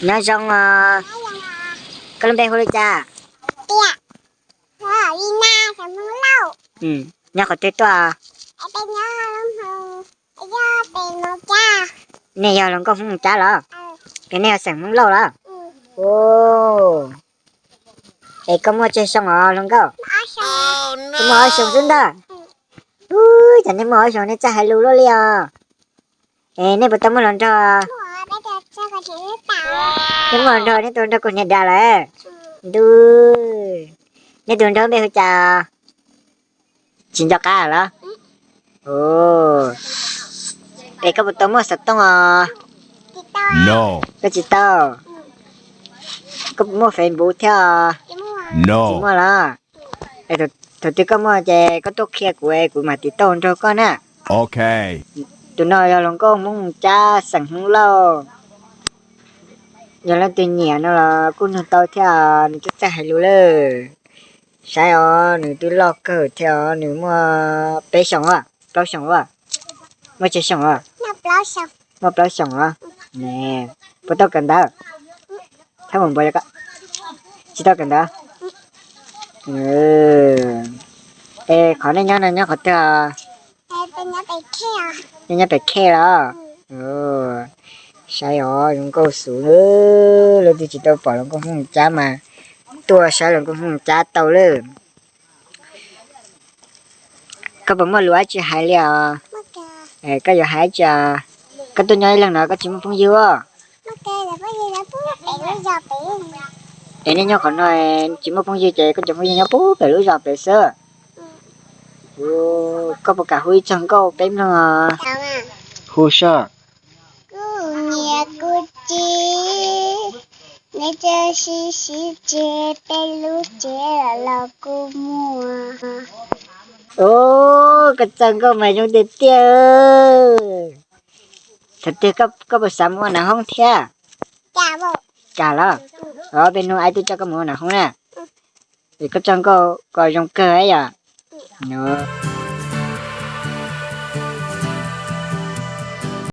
Nyob zoo os. Koj lub npe hu li cas? Nyob qhov twg tuaj? Nej yog hluas nkauj Hmoob Cab los? Es nej yog xeem Hmoob Lauj los? Es koj muaj tsawg xyoo os hluas nkauj? Koj muaj ob xyoos xwb ntag. Ub, cas nej muaj ob xyoos nej txawj hais lus luaj li os. Es nej puas tau muaj hluas nraug? Nej muaj hluas nraug, nej tus hluas nraug kaus hniav dav lawm. Ntuj, nej tus hluas nraug npe hu cas? Tsis nco qab los? Es koj puas tau muaj xov tooj os? Koj tsis tau. Koj puas muaj Facebook thiab os? Tsis muaj los? Thaum twg koj muaj ces koj tuaj qhia kuv es kuv mam tiv tauj nrog koj na. Tus no yog hluas nkauj Hmoob Cab xeem Hmoob Lauj. Yog leej twg nyiam no los kuj nug tau thiab, nws twb txawj hais lus lawm. Saib os, nws twb loj kawg thiab os, nws muaj peb xyoos, plaub xyoos, muaj tsawg xyoos? Muaj plaub xyoos os. Puas tau kawm ntawv? Thaub mus npua, tsis tau kawm ntawv. Es qhov nej nyob no nyob qhov twg? Nej nyob pem khej los? Saib os, zoo nkauj xwb, leej twg tsis tau pom hluas nkauj Hmoob Cab mas tuaj saib hluas nkauj Hmoob Cab tau lawm. Koj puas muaj lus dab tsi hais li os? Koj yuav hais dab tsi? Koj tuaj nyob ib leeg no koj tsis muaj phooj ywg os? Es nej nyob qhov no tsis muaj phooj ywg ces koj cov phooj ywg nyob puag pem lub zos pem xwb. Koj puas kam hu ib txog nkauj peb mloog? Hu soj. Kuv niam kuv txiv, neb txawj sib sib tseg, peb lub tsev los los kuj muaj. Koj txawj nkauj mas zoo tiag tiag. Thaum twg koj puas xav mus ua nav hoob thiab? Cas los? Peb hnub aib twb coj koj mus ua nav hoob na. Es koj txawj nkauj koj zoo kawg yom.